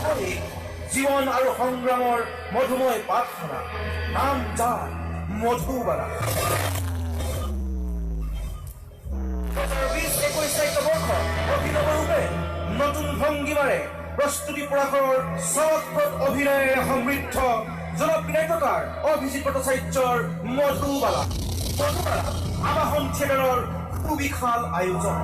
জীৱন আৰু সংগ্ৰামৰ মধুময় পাঠশালা, নাম যাৰ মধুবালা। 2021 শিক্ষাবৰ্ষ অভিনৱ ৰূপে নতুন ভংগীমাৰে প্ৰস্তুতি পৰাশৰৰ চমকপ্ৰদ অভিনয়েৰে সমৃদ্ধ জনপ্ৰিয় নাট্যকাৰ অভিজিত ভট্টাচাৰ্যৰ মধুবালা। মধুবালা আবাহন থিয়েটাৰৰ সুবিশাল আয়োজন।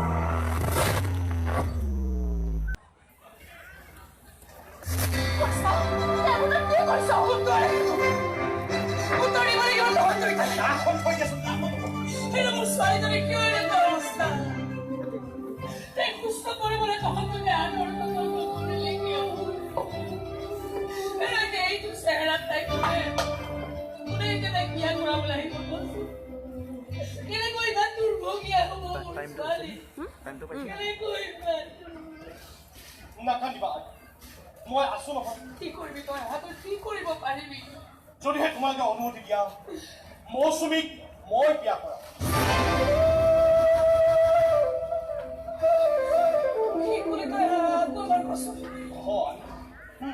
নাকান্দিবা, মই আছো নহয়। কি কৰিবি তই? তই কি কৰিব পাৰিবি? যদিহে তোমালোকে অনুমতি দিয়া, মৌচুমীক মই বিয়া কৰাম। হয়,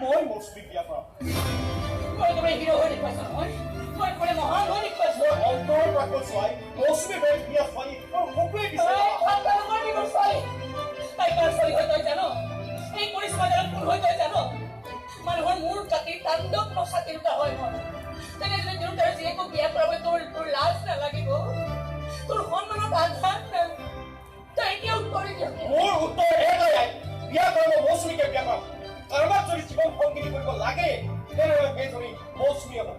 মই মৌচুমীক বিয়া কৰাম। মই একেবাৰে হিৰ' হৈ দেখুৱাইছ নহয়, মই একেবাৰে মহান হৈ দেখুৱাইছ। মই অন্তৰৰ পৰা কৈছো আই, মৌচুমী বৰ ধুনীয়া ছোৱালী আৰু সকলোৱে বিচাৰে। ছোৱালী তাই কাৰ ছোৱালী হয় তই জান? এই কৰিশ্মা জানত কোন হয় তই জান? মানুহৰ মূৰ কাটি তাণ্ডৱ নচা তিৰোতা হয় মই। তেনে যদি দেউতাৰ জীয়েকক বিয়া কৰাবলৈ তোৰ লাজ নালাগিব? তোৰ সন্মানত আঘাত নাই? তই এতিয়া উত্তৰ দিয়। মোৰ উত্তৰ এটাই, বিয়া কৰাব মৌচুমীকে বিয়া কৰাম। কাৰোবাক যদি জীৱন সংগিনী কৰিব লাগে, তেনেহ'লে সেইজনী মৌচুমীয়ে হ'ব।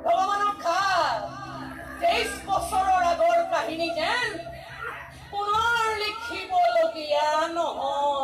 ভগৱানক খা 23 বছৰৰ আগৰ কাহিনী যেন পুনৰ লিখিবলগীয়া নহয়।